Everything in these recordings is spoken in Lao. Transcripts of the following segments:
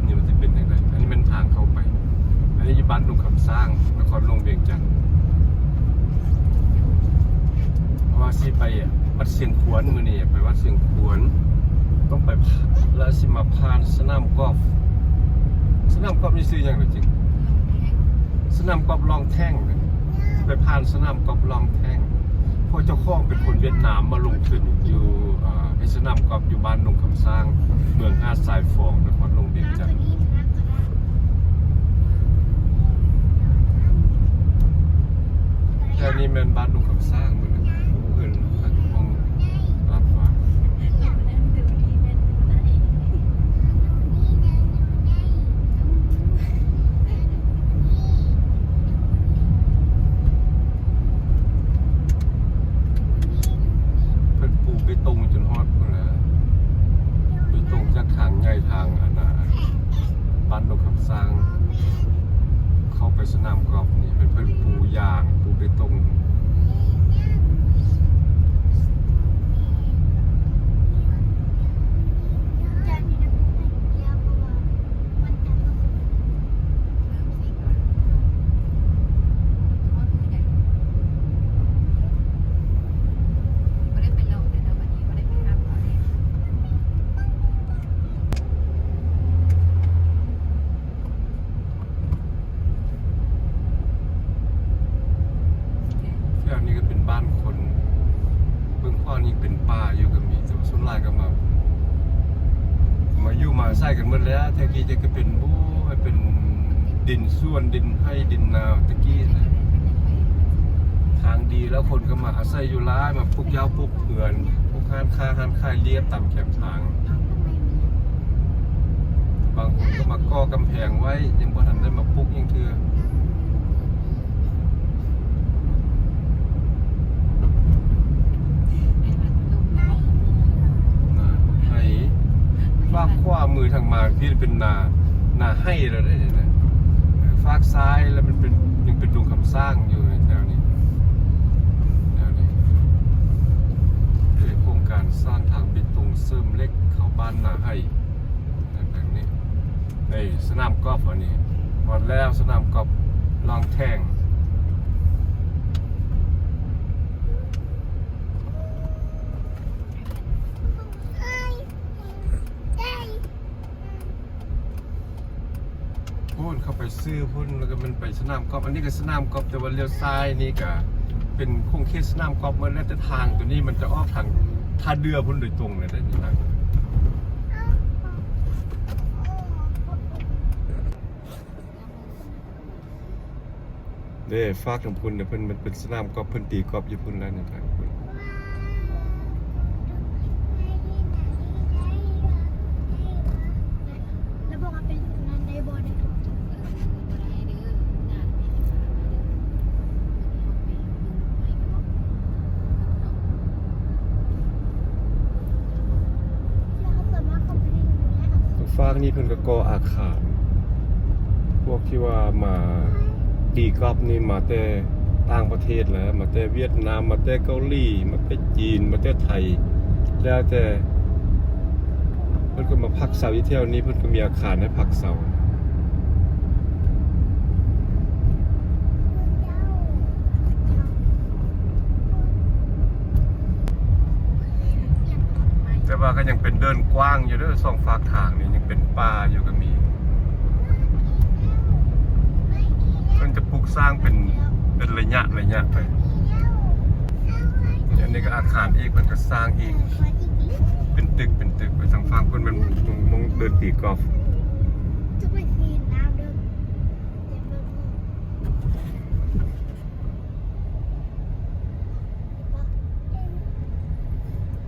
ນີ້ມັນຊິເປັນຈັ່ງໃດ? ອັນນີ້ແມ່ນທາງເຂົ້າໄປ. ອັນນີ້ຢູ່ບ້ານດົງຄຳຊ້າງ ນະຄອນຫຼວງວຽງຈັນ. ເພາະວ່າຊິໄປວັດຊຽງຂວນ ມື້ນີ້ໄປວັດຊຽງຂວນ ຕ້ອງໄປ ແລ້ວຊິມາຜ່ານສະໜາມກອບ. ສະໜາມກອບນີ້ຊື່ຫຍັງລະຈິ? ສະໜາມກອບລອງແທ່ງ. ຊິໄປຜ່ານສະໜາມກອບລອງແທ່ງ ເພາະເຈົ້າຂອງເປັນຄົນຫວຽດນາມ ມາລົງທຶນຢູ່ ເອີ ເຮັດສະໜາມກອບຢູ່ບ້ານດົງຄຳຊ້າງ ເມືອງຫາດຊາຍຟອງ ນະຄອນຫຼວງວຽງຈັນ. ແຖວນີ້ແມ່ນບ້ານດົງຄຳຊ້າງໝົດເລີຍ. ໂອ້ ເຮືອນຫຼັງຫ້ອງລາດຟ້າ. ເພິ່ນປູເບຕົງຈົນຮອດພຸ້ນແຫຼະ ເບຕົງຈາກທາງໃຫຍ່ ທາງອັນນ່າ ບ້ານດົງຄຳຊ້າງ ເຂົ້າໄປສະໜາມກອບນີ້ ແມ່ນເພິ່ນປູຢາງ ປູເບຕົງ. ແຖວນີ້ກໍເປັນບ້ານຄົນ ເບື້ອງຂວານີ້ເປັນປ່າຢູ່ກໍມີ ແຕ່ວ່າສ່ວນຫຼາຍກໍມາ ມາຢູ່ມາອາໄສກັນໝົດແລ້ວ. ແຕ່ກີ້ຈະກໍເປັນ ໂອ້ຍ ເປັນດິນສວນ ດິນໄຮ່ ດິນນາ ແຕ່ກີ້ນະ ທາງດີແລ້ວ ຄົນກໍມາອາໄສຢູ່ຫຼາຍ ມາປຸກເຍົາປຸກເຮືອນ ປຸກຮ້ານຄ້າຮ້ານຂາຍລຽບຕາມແຄມທາງ. ບາງຄົນກໍມາກໍ່ກຳແພງໄວ້ ຍັງບໍ່ທັນໄດ້ມາປຸກຫຍັງເທື່ອ. ນາໄຮ່ ຟາກຂວາມືທາງມາພີ້ເປັນນາ ນາໄຮ່ແລ້ວເດ້ນີ້ນະ. ເອີ ຟາກຊ້າຍແລ້ວມັນເປັນ ຍັງເປັນດົງຄຳຊ້າງຢູ່ແຖວນີ້ ແຖວນີ້. ເອີ ໂຄງການສ້າງທາງເບຕົງເສີມເຫຼັກເຂົ້າບ້ານນາໄຮ່. ແບບນີ້ ນີ້ສະໜາມກອບ ອັນນີ້ຮອດແລ້ວ ສະໜາມກອບລອງແທ່ງ. ພຸ້ນເຂົ້າໄປຊື່ພຸ້ນ ແລ້ວກໍແມ່ນໄປສະໜາມກອບ. ອັນນີ້ກໍສະໜາມກອບ ແຕ່ວ່າລ້ຽວຊ້າຍນີ້ກໍເປັນຂົງເຂດສະໜາມກອບໝົດແລ້ວ. ແຕ່ທາງຕົວນີ້ມັນຈະອອກທາງທ່າເດື່ອພຸ້ນໂດຍຕົງເລີຍເດ້ນີ້ນະ. ເດ້ ຟາກທາງພຸ້ນນະ ເພິ່ນ ມັນເປັນສະໜາມກອບ ເພິ່ນຕີກອບຢູ່ພຸ້ນແລ້ວນີ້ ທາງພຸ້ນ. ແລ້ວບອກວ່າເປັນນັ້ນໄດ້ບໍ່ເດ້? ຟາກນີ້ເພິ່ນກໍກໍ່ອາຄານ ພວກທີ່ວ່າມາຕີກອບນີ້ມາແຕ່ຕ່າງປະເທດແຫຼະ ມາແຕ່ຫວຽດນາມ ມາແຕ່ເກົາຫຼີ ມາແຕ່ຈີນ ມາແຕ່ໄທ ແລ້ວແຕ່ ເພິ່ນກໍມາພັກເຊົາຢູ່ແຖວນີ້ ເພິ່ນກໍມີອາຄານໃຫ້ພັກເຊົາ. ແຕ່ວ່າກໍຍັງເປັນເດີ່ນກວ້າງຢູ່ເດີ ສອງຟາກທາງນີ້ຍັງເປັນປ່າຢູ່ກໍມີ. ເພິ່ນຈະປຸກສ້າງເປັນ ເປັນໄລຍະໄລຍະໄປ. ອັນນີ້ກໍອາຄານອີກ ເພິ່ນກໍສ້າງອີກ ເປັນຕຶກ ເປັນຕຶກໄປ. ທາງຝັ່ງພຸ້ນແມ່ນໝ່ອງ ໝ່ອງເດີ່ນຕີກອບ.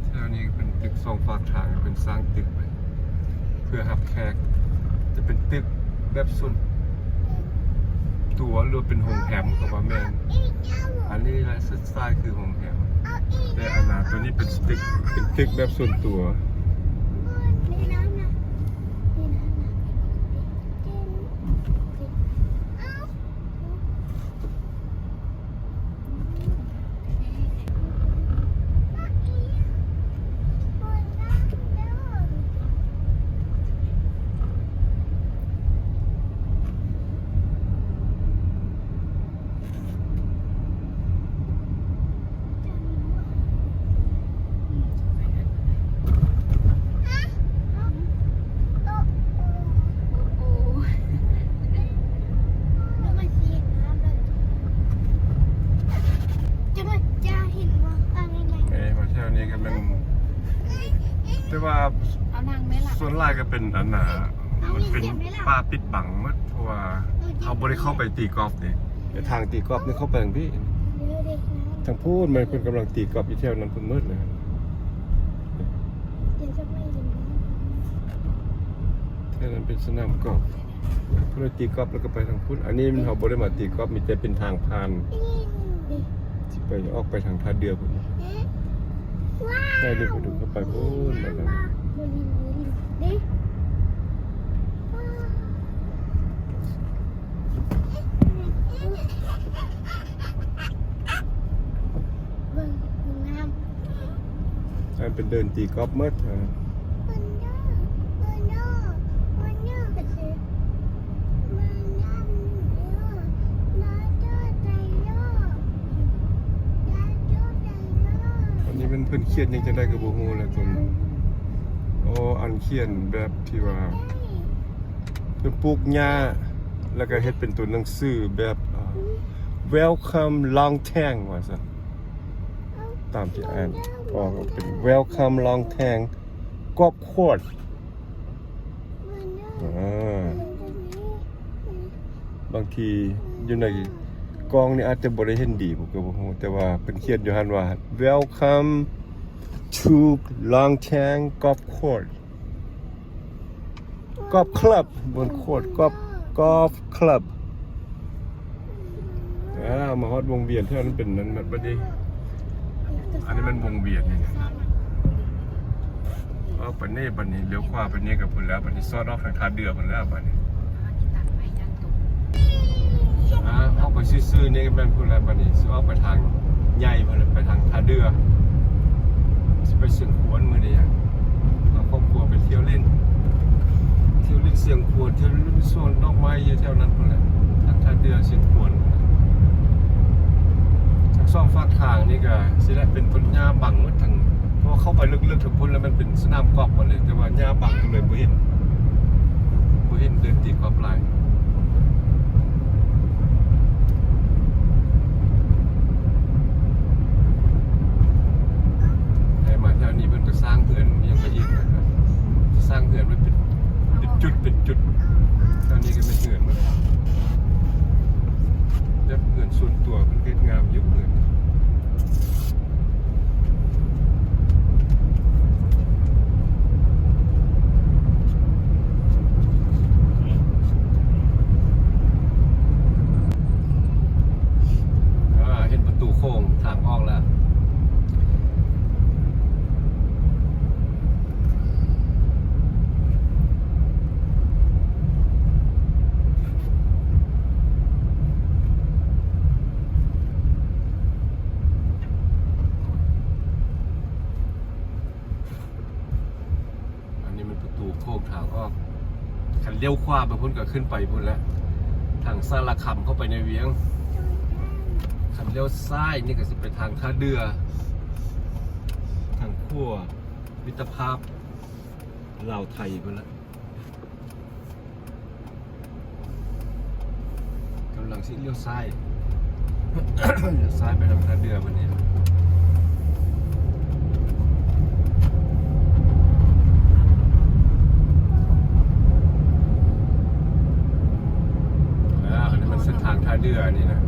ແຖວນີ້ເປັນຕຶກສອງຟາກທາງ ເພິ່ນສ້າງຕຶກໄວ້ເພື່ອຮັບແຂກ ຈະເປັນຕຶກແບບສ່ວນຕົວ ຫຼືວ່າເປັນໂຮງແຮມກໍວ່າແມ່ນ. ອັນນີ້ລະສຸດທ້າຍຄືໂຮງແຮມ ແຕ່ອັນນາ ຕົວນີ້ເປັນຕຶກ ເປັນຕຶກແບບສ່ວນຕົວ. ເ ຫຼາຍກໍເປັນອັນນ່າ ມັນເປັນປ່າປິດບັງໝົດ ເພາະວ່າເຮົາບໍ່ໄດ້ເຂົ້າໄປຕີກອບເດ້. ແຕ່ທາງຕີກອບນີ້ເຂົ້າໄປທາງພີ້ ທາງພຸ້ນ ແມ່ນເພິ່ນກຳລັງຕີກອບຢູ່ແຖວນັ້ນເພິ່ນໝົດເລີຍ. ແຖວນັ້ນເປັນສະໜາມກອບ. ເພິ່ນໄດ້ຕີກອບແລ້ວກໍໄປທາງພຸ້ນ. ອັນນີ້ເຮົາບໍ່ໄດ້ມາຕີກອບ ມີແຕ່ເປັນທາງຜ່ານ ຊິໄປ ອອກໄປທາງທ່າເດື່ອພຸ້ນ. ໃຫ້ໄດ້ໄປດູ ເຂົ້າໄປພຸ້ນ. ເບິ່ງງາມ ໃຫ້ເປັນເດີ່ນຕີກອບໝົດ. ອັນນີ້ມັນເພິ່ນຂຽນຫຍັງຈັ່ງໃດກໍບໍ່ຮູ້ແຫຼະຕົວນີ້. ໂອ້ ອັນຂຽນແບບທີ່ວ່າ ເພິ່ນປູກຫຍ້າ ແລ້ວກໍເຮັດເປັນຕົວໜັງສືແບບ ເອີ Welcome Long Tank ວ່າຊັ້ນ. ຕາມທີ່ອ່ານອອກເປັນ Welcome Long Tank Golf Course. ອາ ບາງທີຢູ່ໃນກ້ອງນີ້ອາດຈະບໍ່ໄດ້ເຫັນດີ ບໍ່ ກໍບໍ່ຮູ້ ແຕ່ວ່າເພິ່ນຂຽນຢູ່ຫັ້ນວ່າ Welcome to Long Tank Golf Course. ກອບຄລັບ ບໍ່ແມ່ນໂຄດ ກອບ ກອບຄລັບ. ອາ ມາຮອດວົງວຽນ ແຖວນັ້ນເປັນນັ້ນໝົດບັດນີ້. ອັນນີ້ແມ່ນວົງວຽນນີ້ ອອກໄປນີ້ບັດນີ້ ລ້ຽວຂວາໄປນີ້ກໍພຸ້ນແລ້ວ ບັດນີ້ຊອດອອກທາງທ່າເດື່ອພຸ້ນແລ້ວບັດນີ້. ອາ ອອກໄປຊື່ໆນີ້ກໍແມ່ນພຸ້ນແຫຼະ ບັດນີ້ຊິອອກໄປທາງໃຫຍ່ພຸ້ນແຫຼະ ໄປທາງທ່າເດື່ອ. ຊິໄປຊຽງຂວນມື້ນີ້ ພາຄອບຄົວໄປທ່ຽວຫຼິ້ນ ທ່ຽວຫຼິ້ນຊຽງຂວນ ທ່ຽວຫຼິ້ນສວນດອກໄມ້ຢູ່ແຖວນັ້ນພຸ້ນແຫຼະ ທາງທ່າເດື່ອ ຊຽງຂວນ. ທັງສອງຟາກທາງນີ້ກໍຊິແຫຼະ ເປັນຕົ້ນຫຍ້າບັງໝົດທັງ ເພາະວ່າເຂົ້າໄປເລິກໆ ທາງພຸ້ນແລ້ວມັນເປັນສະໜາມກອບໝົດເລີຍ ແຕ່ວ່າຫຍ້າບັງກໍເລີຍບໍ່ເຫັນ ບໍ່ເຫັນເດີ່ນຕີກອບຫຼາຍ. ໃຫ້ມາແຖວນີ້ເພິ່ນກໍສ້າງເຮືອນຫຍັງໄປອີກນະ ສ້າງເຮືອນໄວ້ເປັນ ເປັນຈຸດ ເປັນຈຸດ. ແຖວນີ້ກໍແມ່ນເຮືອນໝົດ ແບບເຮືອນສ່ວນຕົວເພິ່ນເຮັດງາມຢູ່ເຮືອນ. ອາ ເຫັນປະຕູໂຄ້ງທາງອອກແລ້ວ. ອັນນີ້ມັນປະຕູໂຄ້ງທາງອອກ ຄັນລ້ຽວຂວາໄປພຸ້ນກໍຂຶ້ນໄປພຸ້ນແຫຼະ ທາງສາລະຄຳເຂົ້າໄປໃນວຽງ. ຄັນລ້ຽວຊ້າຍນີ້ກໍຊິໄປທາງທ່າເດື່ອ ທາງຂົວມິດຕະພາບລາວໄທພຸ້ນແຫຼະ. ກຳລັງຊິລ້ຽວຊ້າຍ ລ້ຽວຊ້າຍໄປທາງທ່າເດື່ອບັດນີ້. ອາ ອັນນີ້ມັນເສັ້ນທາງທ່າເດື່ອນີ້ນະ.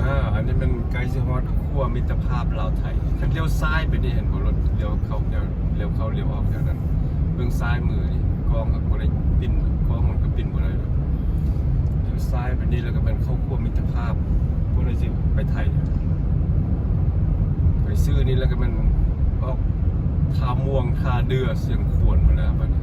ອາ ອັນນີ້ແມ່ນໃກ້ຊິຮອດຂົວມິດຕະພາບລາວໄທ. ຄັນລ້ຽວຊ້າຍໄປນີ້ ເຫັນບໍ່? ລົດລ້ຽວເຂົ້າ ລ້ຽວເຂົ້າລ້ຽວອອກແຖວນັ້ນ. ເບື້ອງຊ້າຍມືນີ້ ກ້ອງກໍບໍ່ໄດ້ປິ່ນ ກ້ອງມັນກໍປິ່ນບໍ່ໄດ້ດອກ. ລ້ຽວຊ້າຍໄປນີ້ແລ້ວກໍແມ່ນເຂົ້າຂົວມິດຕະພາບ ຜູ້ໃດຊິໄປໄທ ໄປຊື່ນີ້ແລ້ວກໍແມ່ນອອກທ່າມ່ວງ ທ່າເດື່ອ ຊຽງຂວນພຸ້ນແຫຼະບັດນີ້. ອ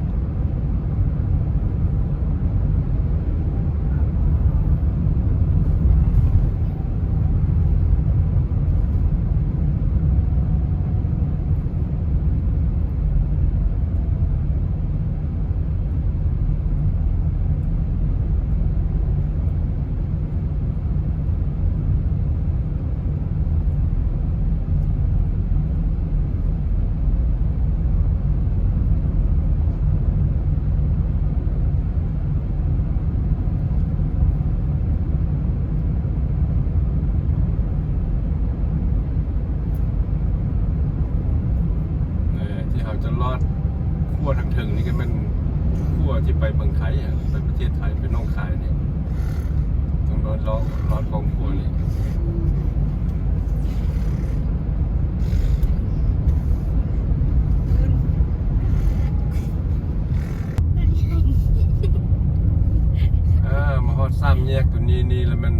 ຊິໄປເມືອງໄທ ໄປປະເທດໄທ ໄປໜອງຄາຍນີ້ ຕ້ອງນອນລອດ ລອດກອງຄົວນີ້. ເອີ ມາຮອດສາມແຍກຕົວນີ້ນີ້ລະ ແມ່ນ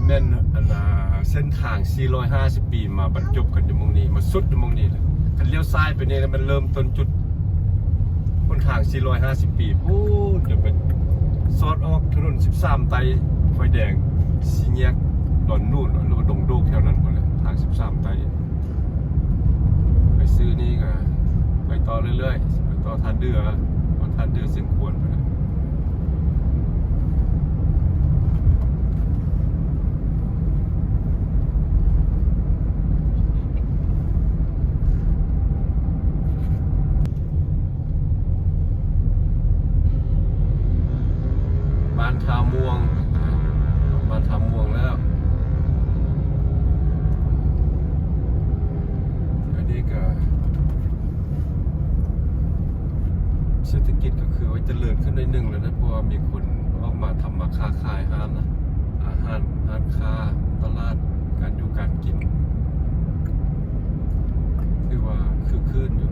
ແມ່ນອັນນ່າ ເສັ້ນທາງສີ່ຮ້ອຍຫ້າສິບປີ ມາບັນຈົບກັນຢູ່ໝ່ອງນີ້ ມາສຸດຢູ່ໝ່ອງນີ້ແຫຼະ. ຄັນລ້ຽວຊ້າຍໄປນີ້ລະ ແມ່ນເລີ່ມຕົ້ນຈຸດຫົນທາງສີ່ຮ້ອຍຫ້າສິບປີພຸ້ນ ຈະໄປສອດອອກຖະໜົນສິບສາມໃຕ້ ໄຟແດງ ສີ່ແຍກດອນນູນ ຫຼືວ່າດົງໂດກ ແຖວນັ້ນພຸ້ນແຫຼະ ທາງສິບສາມໃຕ້. ໄປຊື່ນີ້ກະໄປຕໍ່ເລື້ອຍໆ ໄປຕໍ່ທ່າເດື່ອ ຮອດທ່າເດື່ອຊຽງຂວນພຸ້ນແຫຼະ. ບ້ານທ່າມ່ວງ ອ່າ ບ້ານທ່າມ່ວງແລ້ວ. ອັນນີ້ກະເສດຖະກິດກະຄືວ່າຈະເລີນຂຶ້ນໜ້ອຍໜຶ່ງແລ້ວນະ ເພາະວ່າມີຄົນອອກມາທຳມາຄ້າຂາຍ ຮ້ານອາຫານ ຮ້ານຄ້າ ຕະຫຼາດ ການຢູ່ການກິນ ຖືວ່າຄຶກຄື້ນຢູ່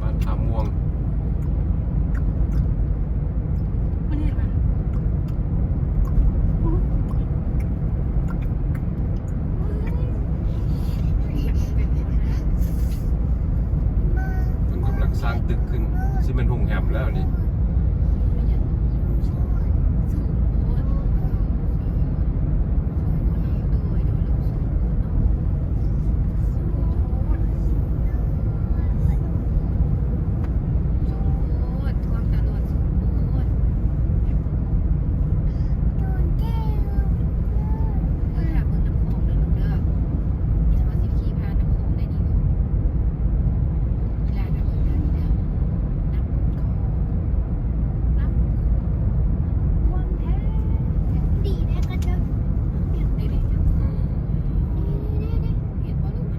ບ້ານທ່າມ່ວງ. ມັນເຫັນມັນ ເພິ່ນກຳລັງສ້າງຕຶກຂຶ້ນ ຊິແມ່ນໂຮງແຮມແລ້ວນີ້. ອັ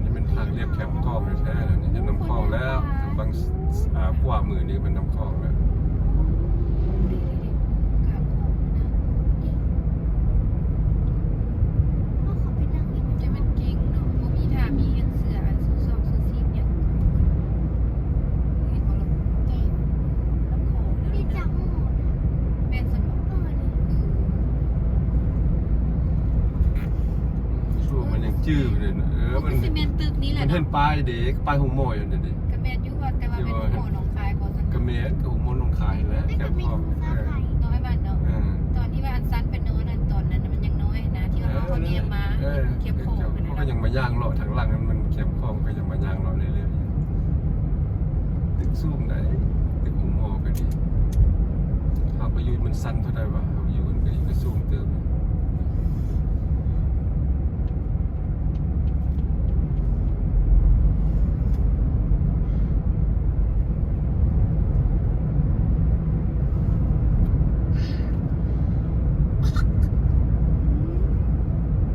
ນນີ້ແມ່ນທາງລຽບແຄມຂອງແທ້ໆ ແລ້ວນີ້ ເຫັນນ້ຳຂອງແລ້ວ ທາງຝັ່ງ ອ່າ ຂວາມືນີ້ແມ່ນນ້ຳຂອງແລ້ວ. ແຕ່ມັນເກັ່ງເນາະ ບໍ່ມີທ່າມີອັນເສື້ອ ອັນຊູຊອກຊູຊີບຫຍັງ ເຫັນບໍ່ລະ ນ້ຳຂອງເລີຍ ແມ່ນຊັ້ນບໍ່? ຊ່ວງມັນຍັງຈື່ຢູ່ເດ້. ເອີ ມັນ ມັນຊິແມ່ນຕຶກນີ້ແຫຼະ ມັນເຫັນ ເນາະ ປ້າຍເດ້ ປ້າຍໂຮງໝໍຢູ່ນັ້ນເດ້. ກະແມ່ນຢູ່ວ່າ ແຕ່ວ່າແມ່ນໂຮງໝໍໜອງຄາຍບໍ່ຊັ້ນ? ກະແມ່ນ ກະໂຮງໝໍໜອງຄາຍແຫຼະ ແຄມຂອງ ນ້ອຍບ້ານເນາະ. ເອີ ຕອນທີ່ວ່າອັນສັນໄປນອນ ອັນຕອນນັ້ນມັນຍັງນ້ອຍນະ ທີ່ວ່າເຮົາແນມມາ ເອີ ເຫັນແຄມຂອງ ເຂົາກະຍັງມາຍ່າງເລາະທາງຫຼັງ ມັນແຄມຂອງ ກະຍັງມາຍ່າງເລາະເລື້ອຍໆ. ຕຶກສູງໃດ໋ ຕຶກໂຮງໝໍກະດີ. ເຮົາກະຢູ່ ມັນຊັນເທົ່າໃດວະ ເຮົາຢູ່ກະດີ ກະສູງເຕີບ.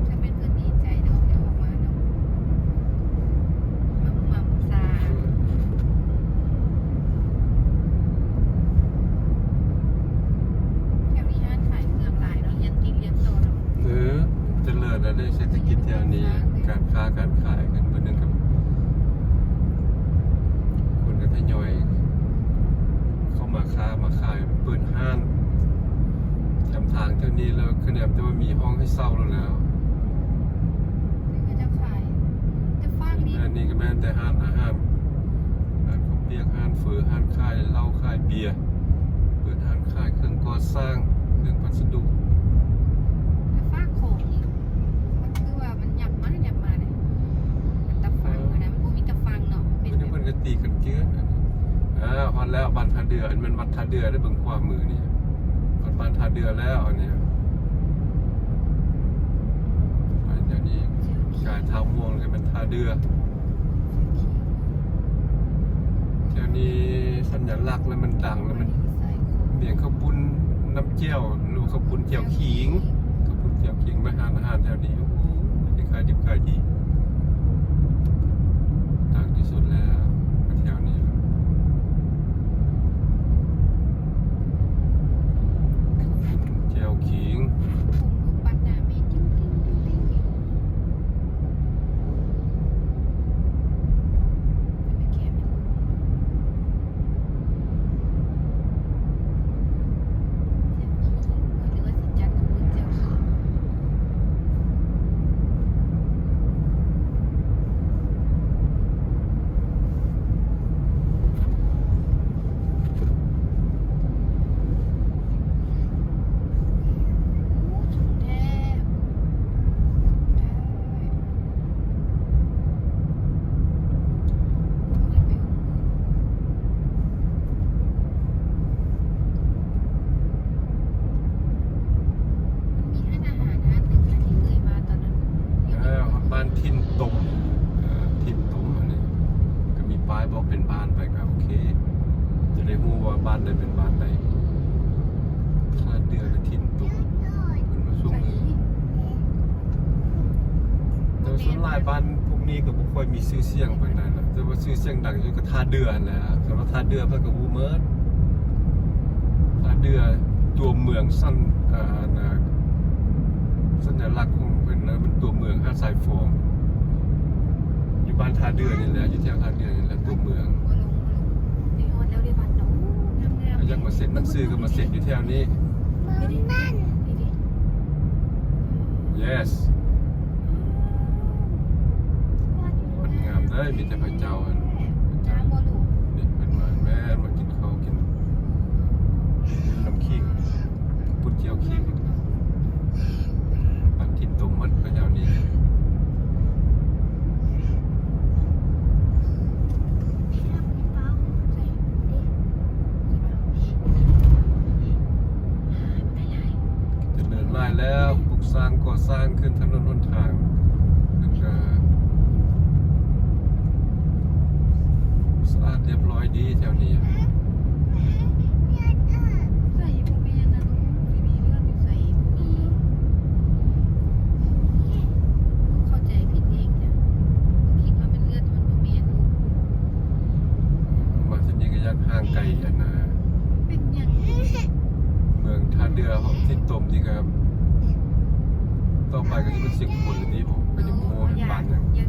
ຈະແມ່ນເພິ່ນດີໃຈເນາະ ໄດ້ອອກມາເນາະ ໝ່ຳຊາ. ແຖວນີ້ຮ້ານຂາຍເຄື່ອງຫຼາຍເນາະ ຮຽນກິນຮຽນສອນ. ເອີ ຈະເລີນແລ້ວເດ້ ເສດຖະກິດແຖວນີ້ ການຄ້າການຂາຍຂຶ້ນເບີໜຶ່ງ ກະຄົນກະທະຍອຍເຂົ້າມາຄ້າມາຂາຍ ເປີດຮ້ານ ຈຳທາງແຖວນີ້ແລ້ວ ຄະແນນແຕ່ວ່າມີຫ້ອງໃຫ້ເຊົ່າແລ້ວ. ນີ້ກະຈະຂາຍ ແຕ່ຟາກນີ້ ອັນນີ້ກະແມ່ນແຕ່ຮ້ານອາຫານ ຮ້ານເຂົ້າປຽກ ຮ້ານເຝີ ຮ້ານຂາຍເຫຼົ້າຂາຍເບຍ ເປີດຮ້ານຂາຍເຄື່ອງກໍ່ສ້າງ ເຄື່ອງພັດສະດຸ. ແຕ່ຟາກຂອງນີ້ ມັນຄືວ່າມັນຫຍັບມາຫຍັບມາເດ້ ມັນຕາຝັ່ງຫັ້ນນະ ມັນບໍ່ມີຕາຝັ່ງເນາະ. ເປັນ ເພິ່ນກະຕີກັນເຈື່ອນ. ອ່າ ຮອດແລ້ວ ບ້ານທ່າເດື່ອ ອັນແມ່ນວັດທ່າເດື່ອເດ້ ເບິ່ງຂວາມືນີ້ ຮອດບ້ານທ່າເດື່ອແລ້ວ ອັນນີ້ ໄປແຖວນີ້ ກາຍທ່າມ່ວງ ກະແມ່ນທ່າເດື່ອ. ແຖວນີ້ສັນຍາລັກລະມັນດັງ ລະມັນ ແມ່ນເຂົ້າປຸ້ນນ້ຳແຈ່ວ ຫຼືວ່າເຂົ້າປຸ້ນແຈ່ວຂີງ ເຂົ້າປຸ້ນແຈ່ວຂີງ ແມ່ນຮ້ານອາຫານແຖວນີ້ ໂອ້ ໄດ້ຂາຍດິບຂາຍດີ ດັງທີ່ສຸດແລ້ວ ແຖວນີ້. ສ່ວນຫຼາຍບ້ານພວກນີ້ກໍບໍ່ຄ່ອຍມີຊື່ສຽງປານໃດນະ, ແຕ່ວ່າຊື່ສຽງດັງຢູ່ກໍທ່າເດື່ອຫັ້ນແຫຼະ. ຄຳວ່າທ່າເດື່ອເພິ່ນກໍຮູ້ໝົດ. ທ່າເດື່ອຕົວເມືອງ ສັນ ເອີ ອັນນະ ສັນຍະລັກຂອງເພິ່ນນະ ມັນຕົວເມືອງຫາດຊາຍຟອງ ຢູ່ບ້ານທ່າເດື່ອນີ້ແຫຼະ, ຢູ່ແຖວທ່າເດື່ອນີ້ແຫຼະ ຕົວເມືອງ. ຮອດແລ້ວເດ້ ບ້ານເນາະ ງາມໆ ຢາກມາເຊັນໜັງສືກໍມາເຊັນຢູ່ແຖວນີ້. Yes. ມັນງາມເດ້ ມີແຕ່ພະເຈົ້າຫັ້ນ ງາມບໍ່ລູກ? ນີ້ເພິ່ນມາແມ່ນມາກິນເຂົ້າກິນ ກິນນ້ຳຂີງ ປຸ້ນແຈ່ວຂີງ ປັນກິນຕົ້ມໝົດພະເຈົ້ານີ້. ຈະເລີນຫຼາຍແລ້ວ, ປຸກສ້າງກໍ່ສ້າງຂຶ້ນຖະໜົນຫົນທາງ ແລ້ວກະສະອາດລຽບລ້ອຍດີແຖວນີ້. ໃສ່ບໍ່ແມ່ນນະລູກ, ຊິມີເລືອດຢູ່ໃສ? ບໍ່ມີ. ລູກເຂົ້າໃຈຜິດເອງຈ້ະ, ຄິດວ່າແມ່ນເລືອດ, ມັນບໍ່ແມ່ນລູກ. ມາທີ່ນີ້ກໍຢາກຫ່າງໄກອັນນະ ເປັນຫຍັງ? ເມືອງທ່າເດື່ອ ເຮົາຕິດຕົມນີ້ກໍ ຕໍ່ໄປກໍຊິເປັນຊຽງຂວນແລ້ວຕິບໍ? ກໍຍັງບໍ່ຮູ້ວ່າເປັນບ້ານຫຍັງ. ເອີ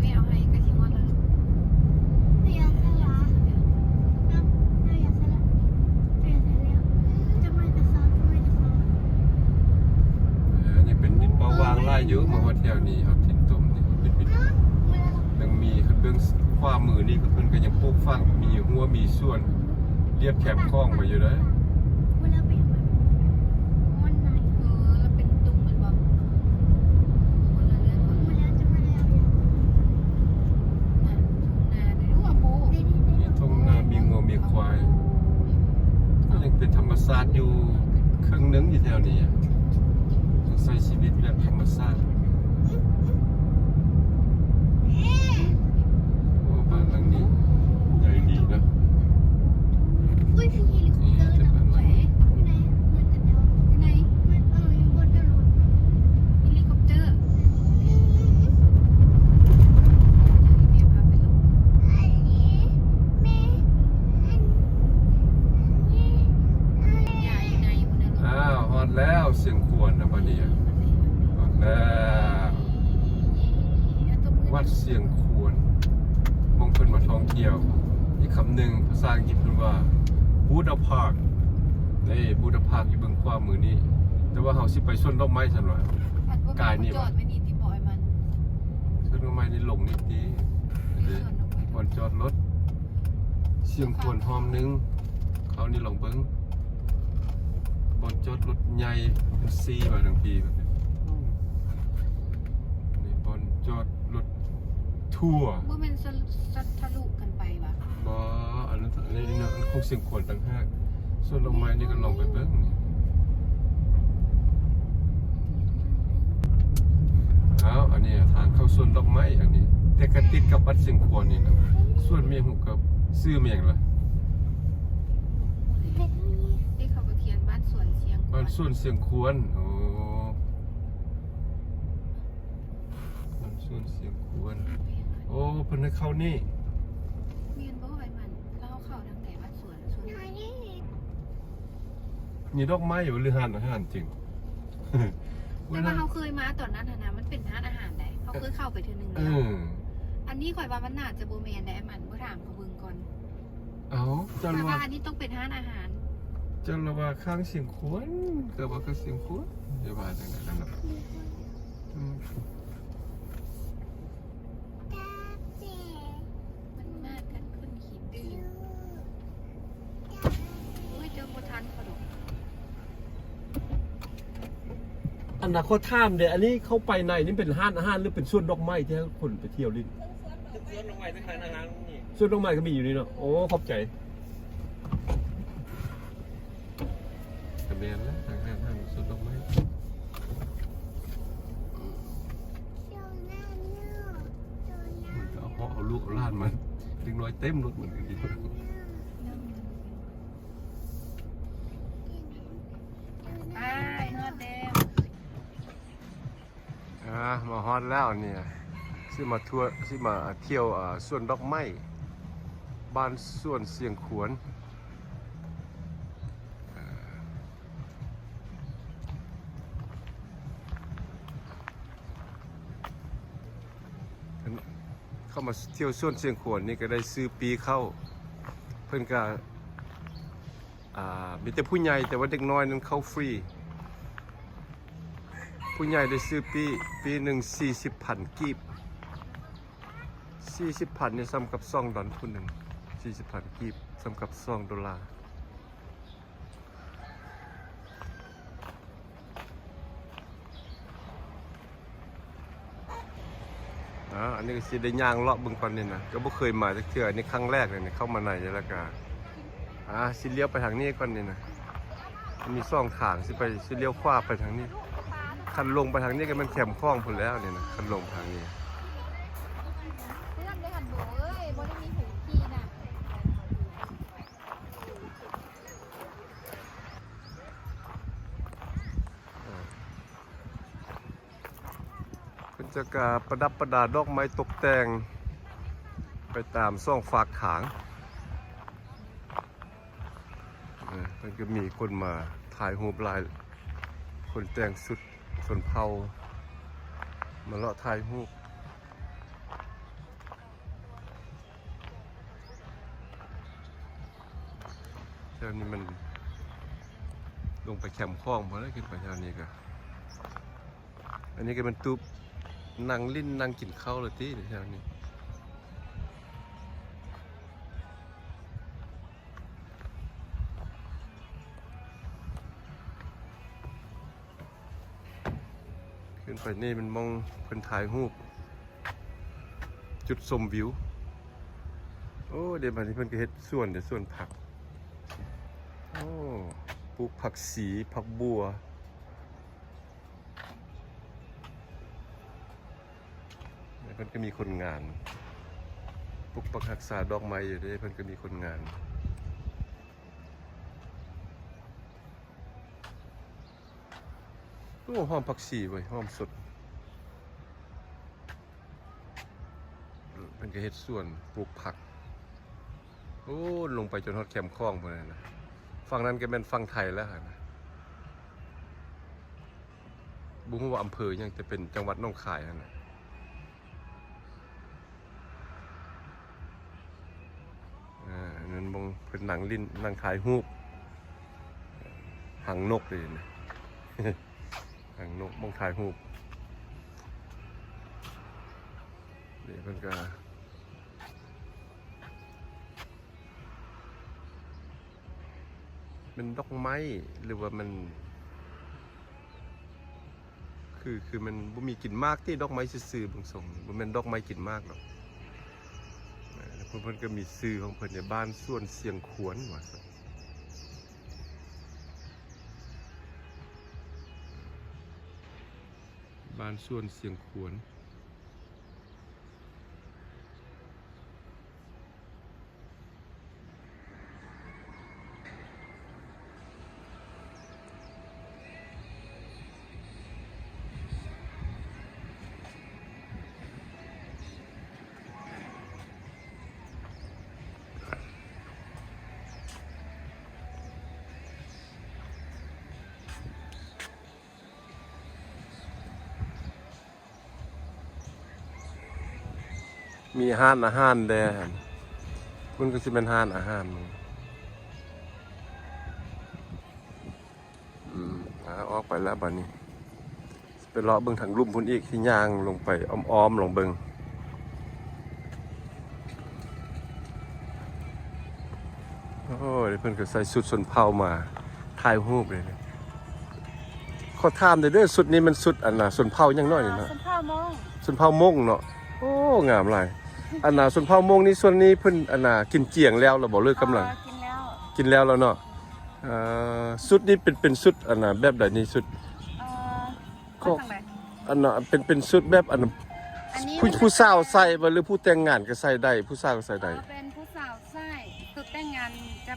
ຍັງເປັນດິນເປົ່າຫວ່າງຫຼາຍຢູ່. ມາຮອດແຖວນີ້ ເຮົາຕິດຕົມນີ້ເປັນດິນ ຍັງມີ ຄັນເບິ່ງຂວາມືນີ້ ເພິ່ນກໍຍັງປູກຝັງ ມີຮົ້ວມີສວນ ລຽບແຄມຂອງໄປຢູ່ເດ້. ເອີ ລະເປັນຕຸ່ມແມ່ນບໍ່? ຄົນລະເລື່ອງ. ນະ ທົ່ງນາເດ້. ມີທົ່ງນາ ມີງົວ ມີຄວາຍ. ໂອ້ຍ ກໍຍັງເປັນທຳມະຊາດຢູ່ເຄິ່ງໜຶ່ງຢູ່ແຖວນີ້. ຕ້ອງໃຊ້ຊີວິດແບບທຳມະຊາດ. ໂອ້ ບ້ານຫຼັງນີ້ໃຫຍ່ດີນະ. ອຸ້ຍ ມີເຮລິຄອບເຕີນະ. ເອີ ເຫັນບໍ່? ຢູ່ໃນ ເອີ ຢູ່ບົນລົດ ເຮລິຄອບເຕີ. ດຽວນີ້ແມ່ພາໄປລົງ. ອັນນີ້ແມ່ ອັນນີ້ ອັນນີ້ ຍາຢູ່ໃນພຸ້ນນະລູກ. ອ້າວ ຮອດແລ້ວຊຽງຂວນນະບັດນີ້. ຮອດແລ້ວ ວັດຊຽງຂວນ ໝ່ອງເພິ່ນມາທ່ອງທ່ຽວ. ອີກຄຳໜຶ່ງ ພາສາອັງກິດເພິ່ນວ່າ Buddha Park. ນີ້ Buddha Park ຢູ່ເບື້ອງຂວາມືນີ້, ແຕ່ວ່າເຮົາຊິໄປສວນດອກໄມ້ຊັ້ນວ່າ. ກາຍນີ້ ຈອດໄວ້ນີ້ຕິບໍ່? ອ້າຍມັນ ສວນດອກໄມ້ນີ້ລົງນີ້ຕິ. ເດ້ ບ່ອນຈອດລົດ ຊຽງຂວນຫ້ອມໜຶ່ງ. ຄາວນີ້ລອງເບິ່ງ ບ່ອນຈອດລົດໃຫຍ່ ມັນຊີ້ມາທາງພີ້. ນີ້ບ່ອນຈອດລົດທົວ. ບໍ່ແມ່ນ ສະ ສະທະລຸກັນໄປຫວາ? ບໍ່ ອັນນັ້ນ ອັນນີ້ເນາະ ອັນຂອງຊຽງຂວນຕ່າງຫາກ. ສວນດອກໄມ້ນີ້ກໍລອງໄປເບິ່ງນີ້. ອ້າວ ອັນນີ້ທາງເຂົ້າສວນດອກໄມ້ ອັນນີ້ ແຕ່ກໍຕິດກັບວັດຊຽງຂວນນີ້ນະ. ສວນແມ່ຫຸກກັບ ຊື່ແມ່ຫຍັງລະ? ເດ້ ເຂົາກໍຂຽນບ້ານສວນຊຽງຂວນ. ບ້ານສວນຊຽງຂວນ. ໂອ້ ບ້ານສວນຊຽງຂວນ. ໂອ້ ເພິ່ນໃຫ້ເຂົ້ານີ້. ແມ່ນບໍ່? ໄປມັນ ລາວເຂົ້າທາງໃດ? ບ້ານສວນ ສວນ ມີດອກໄມ້ບໍ່ ຫຼືຮ້ານອາຫານຈິງ? ແຕ່ວ່າເຮົາເຄີຍມາຕອນນັ້ນຫັ້ນນະ ມັນເປັນຮ້ານອາຫານໃດ໋ ເຮົາເຄີຍເຂົ້າໄປເທື່ອໜຶ່ງແລ້ວ. ເອີ ອັນນີ້ຂ້ອຍວ່າມັນໜ້າຈະບໍ່ແມ່ນໃດ໋ ອ້າຍມັນ ບໍ່ຖາມເຂົາເບິ່ງກ່ອນ. ເອົ້າ ເຈົ້າວ່າ ຂ້ອຍວ່າອັນນີ້ຕ້ອງເປັນຮ້ານອາຫານ. ເຈົ້າລະວ່າຂ້າງຊຽງຂວນ ກໍວ່າກໍຊຽງຂວນ ຢ່າວ່າຈັ່ງໃດນັ້ນນະ. ອືມ ມັນມາກັນຄົນຂີ້ດື້. ໂອ້ຍ ເຈົ້າບໍ່ທັນເຂົາດອກ. ອັນນະ ຂໍຖາມເດ້ ອັນນີ້ເຂົ້າໄປໃນນີ້ເປັນຮ້ານອາຫານ ຫຼືເປັນສວນດອກໄມ້ທີ່ໃຫ້ຄົນໄປທ່ຽວຫຼິ້ນ? ເປັນສວນດອກໄມ້ ເປັນຮ້ານອາຫານນີ້. ສວນດອກໄມ້ກໍມີຢູ່ນີ້ເນາະ. ໂອ້ ຂອບໃຈ. ກໍແມ່ນແຫຼະ ທາງຮ້ານ ຮ້ານສວນດອກໄມ້. ມັນກໍເອົາເພາະເອົາລູກເອົາຫຼານມາ ເດັກນ້ອຍເຕັມລົດມັນກໍດີ. ໄປ ຮອດແລ້ວ. ອ່າ ມາຮອດແລ້ວນີ້. ຊິມາທົ່ວ ຊິມາທ່ຽວ ອາ ສວນດອກໄມ້ ບ້ານສວນຊຽງຂວນ. ເຂົ້າມາທ່ຽວສວນຊຽງຂວນນີ້ກໍໄດ້ຊື້ປີ້ເຂົ້າ. ເພິ່ນກໍ ອ່າ ມີແຕ່ຜູ້ໃຫຍ່, ແຕ່ວ່າເດັກນ້ອຍນັ້ນເຂົ້າຟຣີ. ຜູ້ໃຫຍ່ໄດ້ຊື້ປີ້ ປີ້ໜຶ່ງສີ່ສິບພັນກີບ. ສີ່ສິບພັນນີ້ສ່ຳກັບສອງດອນ ຜູ້ໜຶ່ງ ສີ່ສິບພັນກີບ ສ່ຳກັບສອງໂດລາ. ອາ ອັນນີ້ກໍຊິໄດ້ຍ່າງເລາະເບິ່ງກ່ອນນີ້ນະ, ກໍບໍ່ເຄີຍມາຈັກເທື່ອ, ອັນນີ້ຄັ້ງແລກເລີຍນີ້ ເຂົ້າມາໃນນີ້ ແລ້ວກໍ ອາ ຊິລ້ຽວໄປທາງນີ້ກ່ອນນີ້ນະ. ມັນມີສອງທາງ ຊິໄປ ຊິລ້ຽວຂວາໄປທາງນີ້. ຄັນລົງໄປທາງນີ້ກໍແມ່ນແຄມຂອງພຸ້ນແລ້ວນີ້ນະ, ຄັນລົງໄປທາງນີ້. ເພື່ອນໄດ້ຫັ້ນໂບເອີຍ, ບໍ່ໄດ້ມີຜູ້ຂີ່ນະ. ເພິ່ນຈະກະປະດັບປະດາດອກໄມ້ຕົກແຕ່ງໄປຕາມສອງຟາກທາງ. ເອີ ເພິ່ນກໍມີຄົນມາຖ່າຍຮູບຫຼາຍ, ຄົນແຕ່ງຊຸດຊົນເຜົ່າມາເລາະຖ່າຍຮູບ. ແຖວນີ້ມັນລົງໄປແຄມຂອງພຸ້ນແຫຼະ, ຂຶ້ນໄປແຖວນີ້ກະ ອັນນີ້ກໍແມ່ນຕູບນັ່ງຫຼິ້ນນັ່ງກິນເຂົ້າລະຕິ ແຖວນີ້. ຂຶ້ນໄປນີ້ແມ່ນໝ່ອງເພິ່ນຖ່າຍຮູບ ຈຸດຊົມວິວ. ໂອ້ ເດ ບາດນີ້ເພິ່ນກໍເຮັດສວນເດ ສວນຜັກ. ໂອ້ ປູກຜັກຊີ ຜັກບົ່ວ. ເພິ່ນກໍມີຄົນງານ ປົກປັກຮັກສາດອກໄມ້ຢູ່ເດ້, ເພິ່ນກໍມີຄົນງານ. ໂອ້ ຫອມຜັກຊີເວີຍ ຫອມສົດ. ເພິ່ນກໍເຮັດສວນປູກຜັກ. ໂອ້ ລົງໄປຈົນຮອດແຄມຂອງພຸ້ນນະ, ຝັ່ງນັ້ນກໍແມ່ນຝັ່ງໄທແລ້ວຫັ້ນນະ. ບໍ່ຮູ້ວ່າອຳເພີຫຍັງ, ແຕ່ເປັນຈັງຫວັດໜອງຄາຍຫັ້ນນະ. ອ່າ ອັນນັ້ນໝ່ອງເພິ່ນນັ່ງຫຼິ້ນ ນັ່ງຖ່າຍຮູບ. ຮັງນົກເດ້ນະ, ຮັງນົກ ໝ່ອງຖ່າຍຮູບ. ນີ້ເພິ່ນກໍ ແມ່ນດອກໄມ້ ຫຼືວ່າມັນ ຄື ຄືມັນບໍ່ມີກິນໝາກຕິ, ດອກໄມ້ຊື່ໆ ເບິ່ງຊົງ ບໍ່ແມ່ນດອກໄມ້ກິນໝາກດອກ. ເອີ ເພິ່ນ ເພິ່ນກໍມີຊື່ຂອງເພິ່ນເດ້, ບ້ານສວນຊຽງຂວນ ວ່າຊັ້ນ, ບ້ານສວນຊຽງຂວນ. ມີຮ້ານອາຫານແດ່ຫັ້ນ, ມັນກໍຊິແມ່ນຮ້ານອາຫານ. ອືມ ອາ ອອກໄປແລ້ວບາດນີ້, ໄປເລາະເບິ່ງທາງລຸ່ມພຸ້ນອີກ, ຊິຍ່າງລົງໄປອ້ອມໆ ລອງເບິ່ງ. ໂອ້ຍ ເພິ່ນກໍໃສ່ຊຸດຊົນເຜົ່າມາຖ່າຍຮູບເລີຍ. ຂໍຖາມແດ່ເດີ ຊຸດນີ້ແມ່ນຊຸດອັນນ່າ ຊົນເຜົ່າຫຍັງເນາະນີ້ເນາະ? ຊົນເຜົ່າມົ້ງ. ຊົນເຜົ່າມົ້ງເນາະ. ໂອ້ ງາມຫຼາຍ. ອັນນ່າ ຊົນເຜົ່າມົ້ງນີ້ ສ່ວນນີ້ເພິ່ນອັນນ່າ ກິນຈຽງແລ້ວລະບໍ່ ຫຼືກຳລັງ? ເອີ ກິນແລ້ວ. ກິນແລ້ວລະເນາະ. ເອີ ຊຸດນີ້ເປັນ ເປັນຊຸດອັນນ່າ ແບບໃດນີ້ ຊຸດ? ເອີ ກໍ ອັນນ່າ ເປັນ ເປັນຊຸດແບບອັນ ອັນນີ້ ຜູ້ ຜູ້ສາວໃສ່ບໍ່ ຫຼືຜູ້ແຕ່ງງານກໍໃສ່ໄດ້ ຜູ້ສາວກໍໃສ່ໄດ້? ເອີ ເປັນຜູ້ສາວໃສ່, ຊຸດແຕ່ງງານຈະ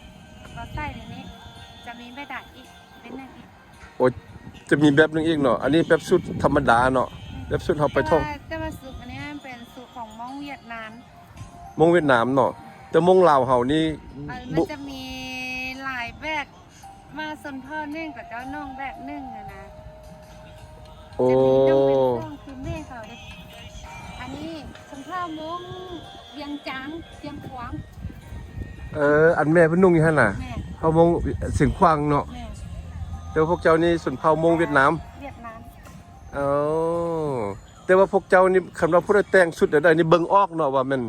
ບໍ່ໃສ່ໃນນີ້, ຈະມີແບບໃດອີກ ເປັນຫຍັງອີກ? ໂອ້ ຈະມີແບບໜຶ່ງອີກເນາະ, ອັນນີ້ແບບຊຸດທຳມະດາເນາະ, ອືມ ແບບຊຸດເຮົາໄປທ່ອງ. ແຕ່ວ່າ ແຕ່ວ່າຊຸດອັນນີ້ມັນເປັນ ຫວຽດນາມ ມົ້ງຫວຽດນາມເນາະ. ແຕ່ມົ້ງລາວເຮົານີ້ ເອີ ມັນ ບໍ່ ຈະມີຫຼາຍແບບ ວ່າຊົນເຜົ່າໜຶ່ງເຂົາເຈົ້ານຸ່ງແບບໜຶ່ງຫັ້ນນະ. ໂອ້ ຈະມີນຸ່ງເປັນເຄື່ອງຄືແມ່ເຂົາເດ້. ອັນນີ້ຊົນເຜົ່າມົ້ງວຽງຈັນ ຊຽງຂວາງ. ເອີ ອັນແມ່ເພິ່ນນຸ່ງຢູ່ຫັ້ນນະ. ແມ່ນ. ເຜົ່າມົ້ງຊຽງຂວາງເນາະ. ແມ່ນ. ແຕ່ວ່າພວກເຈົ້ານີ້ຊົນເຜົ່າມົ້ງຫວຽດນາມ. ຫວຽດນາມ. ເອົາ ແຕ່ວ່າພວກເຈົ້ານີ້ ຄັນວ່າຜູ້ໃດແຕ່ງຊຸດໃດໆນີ້ເບິ່ງອອກເນາະວ່າແມ່ນ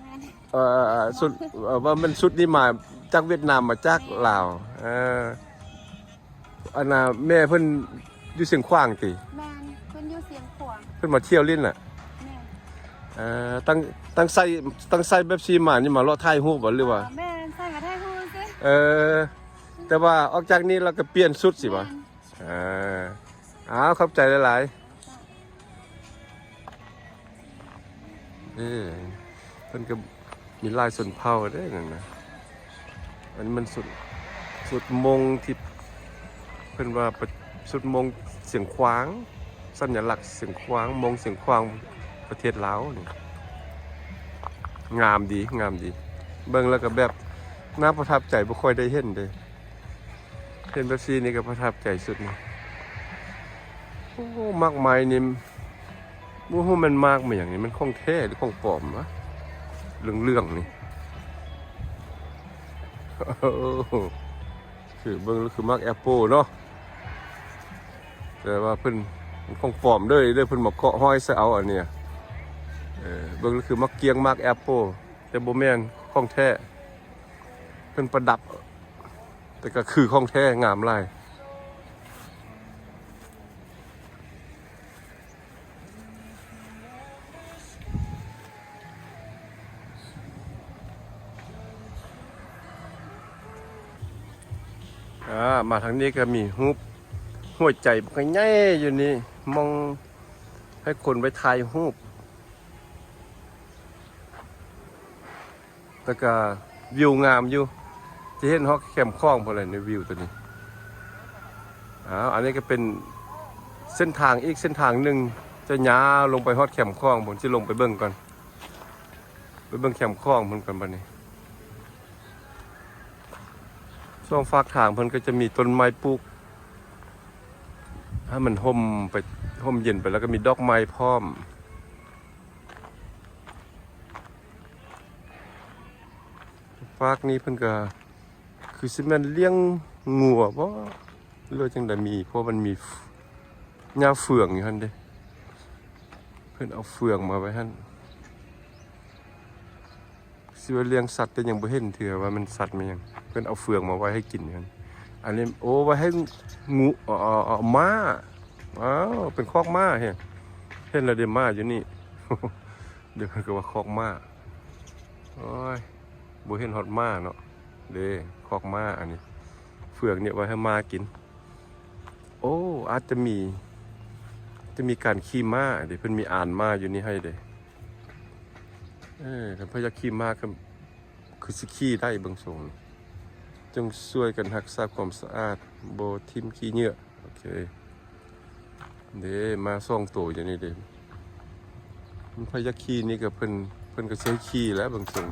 ແມ່ນ ເອີ ຊຸດ ເອີ ວ່າແມ່ນຊຸດນີ້ມາຈາກຫວຽດນາມ ມາຈາກ ແມ່ນ ລາວ. ເອີ ອັນນ່າ ແມ່ເພິ່ນຢູ່ຊຽງຂວາງຕິ? ແມ່ນ ເພິ່ນຢູ່ຊຽງຂວາງ. ເພິ່ນມາທ່ຽວຫຼິ້ນນະ? ແມ່ນ. ເອີ ຕັ້ງ ຕັ້ງໃສ່ ຕັ້ງໃສ່ແບບຊີ້ມານີ້ ມາເລາະຖ່າຍຮູບບໍ່ ຫຼືວ່າ? ແມ່ນ ໃສ່ມາຖ່າຍຮູບຊື່. ເອີ ແຕ່ວ່າອອກຈາກນີ້ລາວກໍປ່ຽນຊຸດຊິບໍ່? ແມ່ນ. ອ່າ ອ້າວ ຂອບໃຈຫຼາຍໆ. ເອີ ເພິ່ນກໍມີຫຼາຍຊົນເຜົ່າເດ້ນັ້ນນະ. ອັນນີ້ມັນຊຸດ ຊຸດມົ້ງທີ່ເພິ່ນວ່າປະ ຊຸດມົ້ງຊຽງຂວາງ ສັນຍະລັກຊຽງຂວາງ ມົ້ງຊຽງຂວາງ ປະເທດລາວນີ້. ງາມດີ ງາມດີ ເບິ່ງແລ້ວກໍແບບໜ້າປະທັບໃຈ ບໍ່ຄ່ອຍໄດ້ເຫັນເດ້. ເຫັນແບບຊີ້ນີ້ກໍປະທັບໃຈສຸດນີ້. ໂອ້ ໝາກໄມ້ນີ້ ບໍ່ຮູ້ແມ່ນໝາກມາຫຍັງນີ້ ມັນຂອງແທ້ຫຼືຂອງປອມວະ? ເຫຼືອງໆນີ້ ໂອ້ ຄືເບິ່ງແລ້ວຄືໝາກແອັບເປິ້ນເນາະ. ແຕ່ວ່າເພິ່ນ ຂອງປອມເດີ ເດີ ເພິ່ນມາເກາະຫ້ອຍໃສ່ເອົາອັນນີ້. ເອີ ເບິ່ງແລ້ວຄືໝາກກ້ຽງ ໝາກແອັບເປິ້ນ ແຕ່ບໍ່ແມ່ນຂອງແທ້. ເພິ່ນປະດັບ ແຕ່ກໍຄືຂອງແທ້ ງາມຫຼາຍ. ອາ ມາທາງນີ້ກໍມີຮູບຫົວໃຈບັກໃຫຍ່ຢູ່ນີ້ ໝ່ອງໃຫ້ຄົນໄວ້ຖ່າຍຮູບ. ແລ້ວກະວິວງາມຢູ່ ຈະເຫັນຮອດແຄມຂອງພຸ້ນແຫຼະ ໃນວິວໂຕນີ້. ອ້າວ ອັນນີ້ກໍເປັນເສັ້ນທາງອີກເສັ້ນທາງໜຶ່ງ ຈະຍາວລົງໄປຮອດແຄມຂອງພຸ້ນ. ຊິລົງໄປເບິ່ງກ່ອນ ໄປເບິ່ງແຄມຂອງພຸ້ນກ່ອນບັດນີ້. ສອງຟາກທາງເພິ່ນກໍຈະມີຕົ້ນໄມ້ປູກໃຫ້ມັນຮົ່ມໄປ ຮົ່ມເຢັນໄປ ແລ້ວກໍມີດອກໄມ້ພ້ອມ. ຟາກນີ້ເພິ່ນກໍຄືຊິແມ່ນລ້ຽງງົວບໍ ຫຼືວ່າຈັ່ງໃດ ມີ ເພາະມັນມີຫຍ້າເຟືອງຢູ່ຫັ້ນເດ້ ເພິ່ນເອົາເຟືອງມາໄວ້ຫັ້ນ. ຊິວ່າລ້ຽງສັດ ແຕ່ຍັງບໍ່ເຫັນເທື່ອວ່າມັນສັດແມ່ນຫຍັງ ເພິ່ນເອົາເຟືອງມາໄວ້ໃຫ້ກິນຫັ້ນ. ອັນນີ້ ໂອ້ ໄວ້ໃຫ້ງູ ເອົາ ເອົາ ເອົາມ້າ. ອ້າວ ເປັນຄອກມ້າເຮ. ເຫັນແລ້ວເດ້ ມ້າຢູ່ນີ້ ດຽວເພິ່ນກໍວ່າຄອກມ້າ. ໂອ້ຍ ບໍ່ເຫັນຮອດມ້າເນາະ ເດ້ ຄອກມ້າ. ອັນນີ້ເຟືອງນີ້ໄວ້ໃຫ້ມ້າກິນ. ໂອ້ ອາດຈະມີ ຈະມີການຂີ່ມ້າເດ້ ເພິ່ນມີອານມ້າຢູ່ນີ້ໃຫ້ເດ້. ເອີ ຄັນໃຜຢາກຂີ່ມ້າກໍຄືຊິຂີ່ໄດ້ເບິ່ງຊົງ. ຈົ່ງຊ່ວຍກັນຮັກສາຄວາມສະອາດ ບໍ່ຖິ້ມຂີ້ເຫຍື້ອ. ໂອເຄ ເດ້ ມ້າສອງໂຕຢູ່ນີ້ເດ້. ມັນໃຜຢາກຂີ່ນີ້ກໍເພິ່ນ ເພິ່ນກໍຊິໃຫ້ຂີ່ແຫຼະເບິ່ງຊົງ.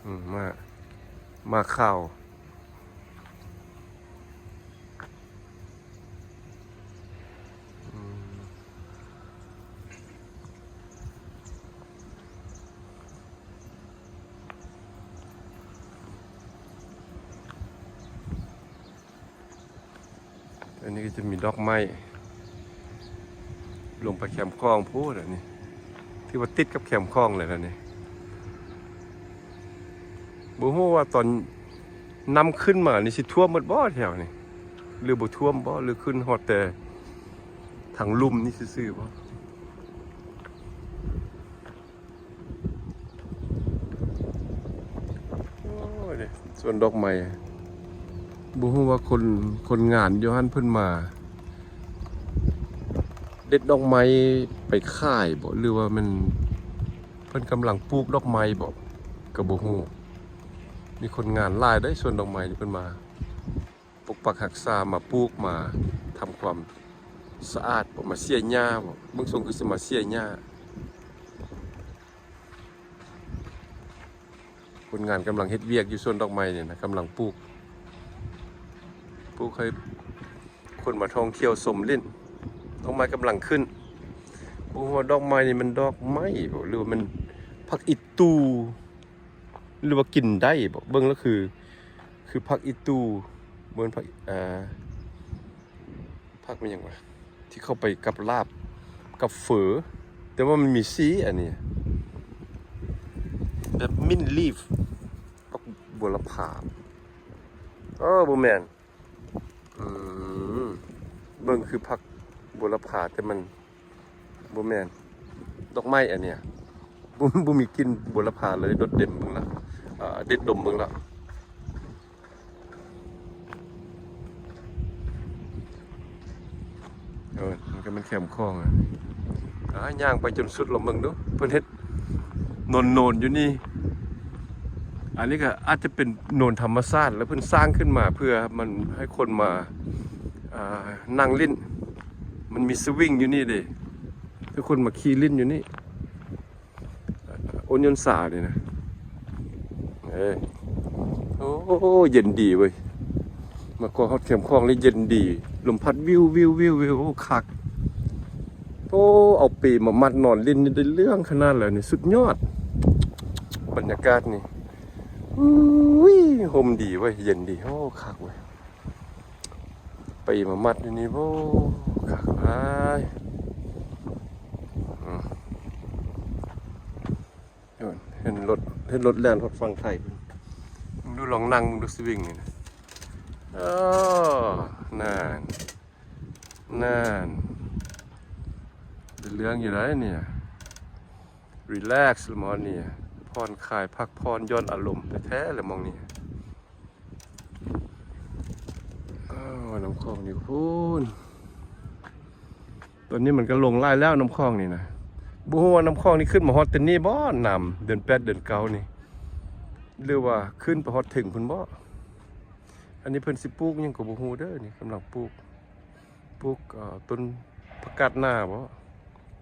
ອືມ ມ້າ ມ້າຂາວ. ອືມ ອັນນີ້ກໍຈະມີດອກໄມ້ ລົງໄປແຄມຂອງພຸ້ນ. ອັນນີ້ຖືວ່າຕິດກັບແຄມຂອງເລີຍແຫຼະນີ້. ບໍ່ຮູ້ວ່າຕອນນ້ຳຂຶ້ນມານີ້ຊິຖ້ວມໝົດບໍ່ແຖວນີ້ ຫຼືບໍ່ຖ້ວມບໍ່ ຫຼືຂຶ້ນຮອດແຕ່ທາງລຸ່ມນີ້ຊື່ໆບໍ່. ໂອ້ຍ ສວນດອກໄມ້ ບໍ່ຮູ້ວ່າຄົນ ຄົນງານຢູ່ຫັ້ນເພິ່ນມາເດັດດອກໄມ້ໄປຂາຍບໍ ຫຼືວ່າມັນ ເພິ່ນກຳລັງປູກດອກໄມ້ບໍ ກໍບໍ່ຮູ້. ມີຄົນງານຫຼາຍເດ້ ສວນດອກໄມ້ນີ້ ເພິ່ນມາປົກປັກຮັກສາ ມາປູກ ມາທຳຄວາມ ສະອາດບໍ່? ມາເສຍຫຍ້າບໍ່? ເບິ່ງຊົງຄືຊິມາເສຍຫຍ້າ. ຄົນງານກຳລັງເຮັດວຽກຢູ່ສວນດອກໄມ້ນີ້ນະ, ກຳລັງປູກ, ປູກໃຫ້ຄົນມາທ່ອງທ່ຽວຊົມຫຼິ້ນ. ດອກໄມ້ກຳລັງຂຶ້ນ. ບໍ່ຮູ້ວ່າດອກໄມ້ນີ້ມັນດອກໄມ້ບໍ່ ຫຼືວ່າມັນຜັກອີ່ຕູ່ ຫຼືວ່າກິນໄດ້ບໍ່? ເບິ່ງແລ້ວຄື ຄືຜັກອີ່ຕູ່, ບໍ່ແມ່ນຜັກ ອ່າ ຜັກແມ່ນຫຍັງວະ ທີ່ເຂົ້າໄປກັບລາບ ກັບເຝີ, ແຕ່ວ່າມັນມີສີອັນນີ້ ແບບ mint leaf ຜັກບົວລະພາ. ເອີ ບໍ່ແມ່ນ. ອືມ ເບິ່ງຄືຜັກບົວລະພາ ແຕ່ມັນ ບໍ່ແມ່ນ ດອກໄມ້ອັນເນີ້ຍ ບໍ່ ບໍ່ມີກິ່ນບົວລະພາເລີຍ. ດົດເດັມເບິ່ງລະ ເອີ ເດັດດົມເບິ່ງລະ. ເອີ ມັນກໍແມ່ນແຄມຂອງອະ. ອ່າ ຍ່າງໄປຈົນສຸດລອງເບິ່ງດູ ເພິ່ນເຮັດໂນນໆຢູ່ນີ້. ອັນນີ້ກໍອາດຈະເປັນໂນນທຳມະຊາດ ແລ້ວເພິ່ນສ້າງຂຶ້ນມາເພື່ອມັນໃຫ້ຄົນມາ ອ່າ ນັ່ງຫຼິ້ນ. ມັນມີສະວິງຢູ່ນີ້ເດ້ ໃຫ້ຄົນມາຂີ່ຫຼິ້ນຢູ່ນີ້. ໂອນຍົນສານີ້ນະ. ເອີ ໂອ້ ເຢັນດີເວີຍ. ມາກໍຮອດແຄມຂອງແລ້ວເຢັນດີ. ລົມພັດວິວໆໆ ໂອ້ ຄັກ. ໂອ້ ເອົາເປມາມັດນອນຫຼິ້ນນີ້ໄດ້ເລື່ອງຂະໜາດແລ້ວນີ້ ສຸດຍອດ. ບັນຍາກາດນີ້ ອຸ້ຍ ຮົ່ມດີເວີຍ ເຢັນດີ. ໂອ້ ຄັກເວີຍ. ໄປມາມັດຢູ່ນີ້ ໂອ້ ຄັກຫຼາຍ. ອືມ ເຫັນລົດ ເຫັນລົດແລ່ນຮອດຝັ່ງໄທ. ເບິ່ງດູ ລອງນັ່ງເບິ່ງດູ ສະວິງນີ້ນະ. ເອີ ນັ້ນ ນັ້ນ ເປັນເລື່ອງຢູ່ໃດ໋ນີ້. ຣີແລັກລະໝ່ອງນີ້ ຜ່ອນຄາຍ ພັກຜ່ອນ ຢ່ອນອາລົມແທ້ໆລະໝ່ອງນີ້. ອ້າວ ນ້ຳຂອງຢູ່ພຸ້ນ. ຕອນນີ້ມັນກໍລົງຫຼາຍແລ້ວ ນ້ຳຂອງນີ້ນະ. ບໍ່ຮູ້ວ່ານ້ຳຂອງນີ້ຂຶ້ນມາຮອດແຕ່ນີ້ບໍ່ ນ້ຳເດືອນແປດເດືອນເກົ້ານີ້ ຫຼືວ່າຂຶ້ນໄປຮອດເທິງພຸ້ນບໍ່. ອັນນີ້ເພິ່ນຊິປູກຫຍັງກໍບໍ່ຮູ້ເດີ ນີ້ກຳລັງປູກ ປູກ ເອີ ຕົ້ນຜັກກາດໜາບໍ່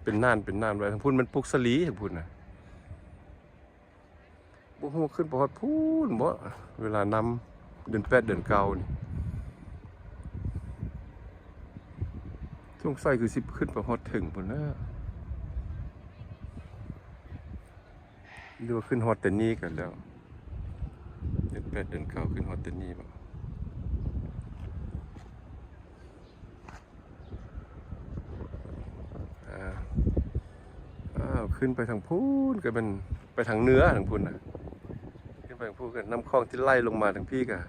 ເປັນໜານເປັນໜານໄວ້. ທາງພຸ້ນແມ່ນປູກສາລີ ທາງພຸ້ນນະ. ບໍ່ຮູ້ຂຶ້ນໄປຮອດພຸ້ນບໍ່ ເວລານ້ຳເດືອນແປດເດືອນເກົ້ານີ້ ສົງໄສຄືຊິຂຶ້ນໄປຮອດເທິງພຸ້ນແຫຼະ ຫຼືວ່າຂຶ້ນຮອດແຕ່ນີ້ກັນແລ້ວ. ເດືອນແປດເດືອນເກົ້າຂຶ້ນຮອດແຕ່ນີ້ບໍ່? ອ່າ ອ້າວ ຂຶ້ນໄປທາງພຸ້ນ ກໍແມ່ນໄປທາງເໜືອທາງພຸ້ນນະ. ຂຶ້ນໄປທາງພຸ້ນກໍນ້ຳຂອງທີ່ໄຫຼລົງມາທາງພີ້ກໍ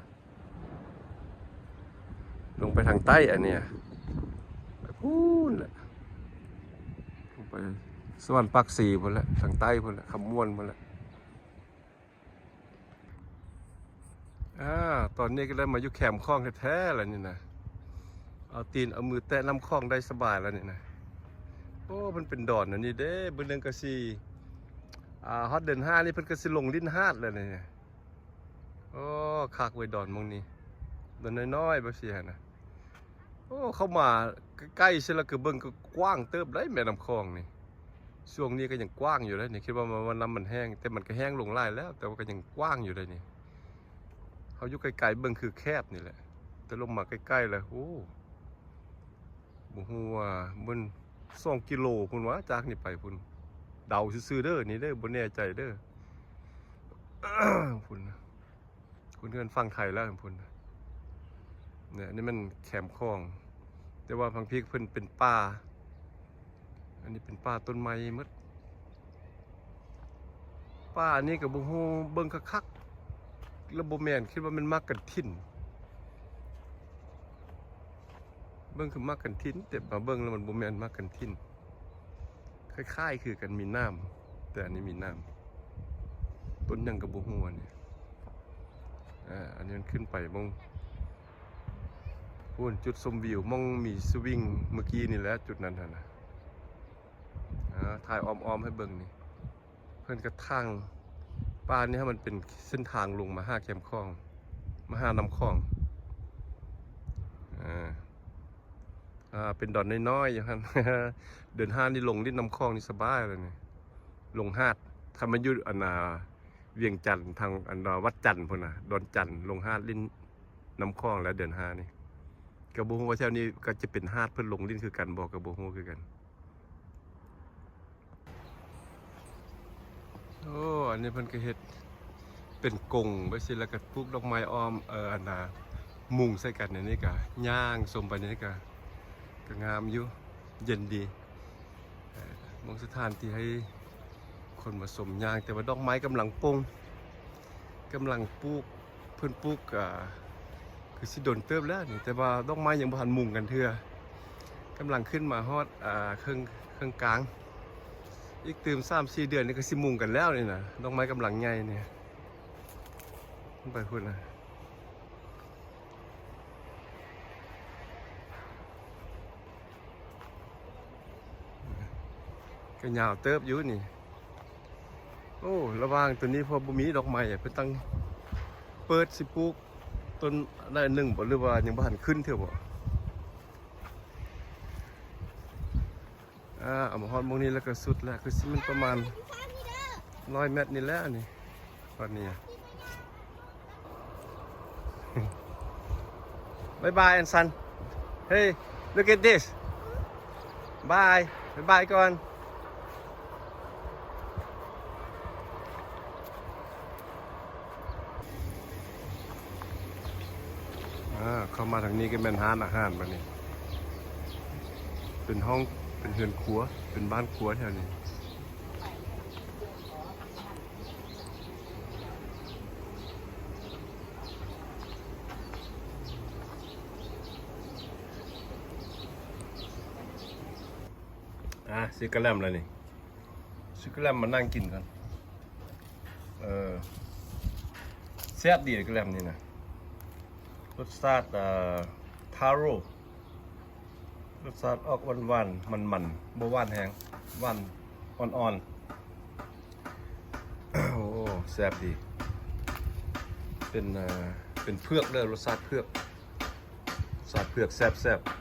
ລົງໄປທາງໃຕ້ ອັນເນີ້ຍ ໄປພຸ້ນແຫຼະ ລົງໄປສະຫວັນປາກຊີພຸ້ນແຫຼະ ທາງໃຕ້ພຸ້ນແຫຼະ ຄຳມ່ວນພຸ້ນແຫຼະ. ອ່າ ຕອນນີ້ກໍໄດ້ມາຢູ່ແຄມຂອງແທ້ໆແລ້ວນີ້ນະ ເອົາຕີນເອົາມືແຕະນ້ຳຂອງໄດ້ສະບາຍແລ້ວນີ້ນະ. ໂອ້ ມັນເປັນດອນອັນນີ້ເດ້ ມື້ໜຶ່ງກໍຊິ ອ່າ ຮອດເດືອນຫ້ານີ້ເພິ່ນກໍຊິລົງຫຼິ້ນຫາດແລ້ວນີ້ນະ. ໂອ້ ຄັກເວີຍ ດອນໝ່ອງນີ້ ດອນນ້ອຍໆ ແບບຊີ້ຫັ້ນນະ. ໂອ້ ເຂົ້າມາໃກ້ໆ ຊິແລ້ວ ຄືເບິ່ງກໍກວ້າງເຕີບໄດ໋ ແມ່ນ້ຳຂອງນີ້. ຊ່ວງນີ້ກໍຍັງກວ້າງຢູ່ເດ້ນີ້ ຄິດວ່າ ວ່ານ້ຳມັນແຫ້ງ ແຕ່ມັນກໍແຫ້ງລົງຫຼາຍແລ້ວ ແຕ່ວ່າກໍຍັງກວ້າງຢູ່ເດ້ນີ້. ເຮົາຢູ່ໄກໆ ເບິ່ງຄືແຄບນີ້ແຫຼະ ແຕ່ລົງມາໃກ້ໆ ແລ້ວ ໂອ້ ບໍ່ຮູ້ວ່າມັນສອງກິໂລພຸ້ນຫວາ ຈາກນີ້ໄປພຸ້ນ. ເດົາຊື່ໆເດີ ນີ້ເດີ ບໍ່ແນ່ໃຈເດີ ພຸ້ນນະ. ຄົນເຮືອນຝັ່ງໄທແລ້ວພຸ້ນນະ. ນີ້ ອັນນີ້ແມ່ນແຄມຂອງ ແຕ່ວ່າທາງພີ້ເພິ່ນເປັນປ່າ ອັນນີ້ເປັນປ່າຕົ້ນໄມ້ໝົດ. ປ່າອັນນີ້ກໍບໍ່ຮູ້ ເບິ່ງຄັກໆ ແລ້ວບໍ່ແມ່ນ ຄິດວ່າແມ່ນໝາກກະຖິນ ເບິ່ງຄືໝາກກະຖິນ ແຕ່ມາເບິ່ງແລ້ວມັນບໍ່ແມ່ນໝາກກະຖິນ. ຄ້າຍໆຄືກັນ ມີໜາມ ແຕ່ອັນນີ້ມີໜາມ ຕົ້ນຫຍັງກໍບໍ່ຮູ້ອັນນີ້. ອ່າ ອັນນີ້ມັນຂຶ້ນໄປໝ່ອງພຸ້ນ ຈຸດຊົມວິວ ໝ່ອງມີສະວິງເມື່ອກີ້ນີ້ແຫຼະ ຈຸດນັ້ນຫັ້ນນະ. ອ່າ ຖ່າຍອ້ອມໆໃຫ້ເບິ່ງນີ້ ເພິ່ນກະຖາງປ່ານີ້ໃຫ້ມັນເປັນເສັ້ນທາງລົງມາຫາແຄມຂອງ ມາຫານ້ຳຂອງ. ອ່າ ອ່າ ເປັນດອນນ້ອຍໆຢູ່ຫັ້ນ. ເດືອນຫ້ານີ້ລົງຫຼິ້ນນ້ຳຂອງນີ້ສະບາຍເລີຍນີ້ ລົງຫາດ. ຄັນມາຢູ່ອັນນ່າ ວຽງຈັນ ທາງອັນວ່າວັດຈັນພຸ້ນນະ ດອນຈັນ ລົງຫາດຫຼິ້ນນ້ຳຂອງແລ້ວເດືອນຫ້ານີ້. ກໍບໍ່ຮູ້ວ່າແຖວນີ້ກໍຈະເປັນຫາດເພິ່ນລົງຫຼິ້ນຄືກັນບໍ່ ກໍບໍ່ຮູ້ຄືກັນ. ໂອ້ ອັນນີ້ເພິ່ນກໍເຮັດເປັນກົງໄວ້ຊີ້ ແລ້ວກໍປູກດອກໄມ້ອ້ອມ ເອີ ອັນນ່າ ມຸງໃສ່ກັນ. ອັນນີ້ກໍຍ່າງຊົມໄປນີ້ກໍ ກໍງາມຢູ່ ເຢັນດີ. ເອີ ເບິ່ງສະຖານທີ່ໃຫ້ຄົນມາຊົມຍ່າງ ແຕ່ວ່າດອກໄມ້ກຳລັງປົ່ງ ກຳລັງປູກ ເພິ່ນປູກ ອ່າ ຄືຊິດົນເຕີບແລ້ວນີ້ ແຕ່ວ່າດອກໄມ້ຍັງບໍ່ທັນມຸງກັນເທື່ອ ກຳລັງຂຶ້ນມາຮອດ ອ່າ ເຄິ່ງ ເຄິ່ງກາງ. ອີກຕື່ມສາມສີ່ເດືອນນີ້ກໍຊິມຸງກັນແລ້ວນີ້ນະ ດອກໄມ້ກຳລັງໃຫຍ່ນີ້. ໄປພຸ້ນນະ ກໍຍາວເຕີບຢູ່ນີ້. ໂອ້ ລະຫວ່າງໂຕນີ້ ເພາະບໍ່ມີດອກໄມ້ ເພິ່ນຕັ້ງເປີດຊິປູກຕົ້ນໄດ້ໜຶ່ງບໍ່ ຫຼືວ່າຍັງບໍ່ທັນຂຶ້ນເທື່ອບໍ່? ອ່າ ເອົາມາຮອດໝ່ອງນີ້ແລ້ວກໍສຸດແລ້ວ ຄືຊິແມ່ນປະມານຮ້ອຍແມັດນີ້ແຫຼະນີ້ ຮອດນີ້. Bye bye, Anson. Hey, look at this. Bye. Bye bye ກ່ອນ. ອ່າ ເຂົ້າມາທາງນີ້ກໍແມ່ນຮ້ານອາຫານບາດນີ້ ເປັນຫ້ອງ ເປັນເຮືອນຄົວ ເປັນບ້ານຄົວແຖວນີ້. ອ່າ ຊື້ກະແລັມແລ້ວນີ້ ຊື້ກະແລັມມານັ່ງກິນກ່ອນ. ເອີ ແຊບດີກະແລັມນີ້ນະ ລົດຊາດ ເອີ ທາໂຣ ລົດຊາດອອກຫວານໆ ມັນໆ ບໍ່ຫວານແຮງ ຫວານອ່ອນໆ. ໂອ້ ແຊບດີ ເປັນ ເອີ ເປັນເຜືອກເດີ ລົດຊາດເຜືອກ ຊາດເຜືອກແຊບໆ.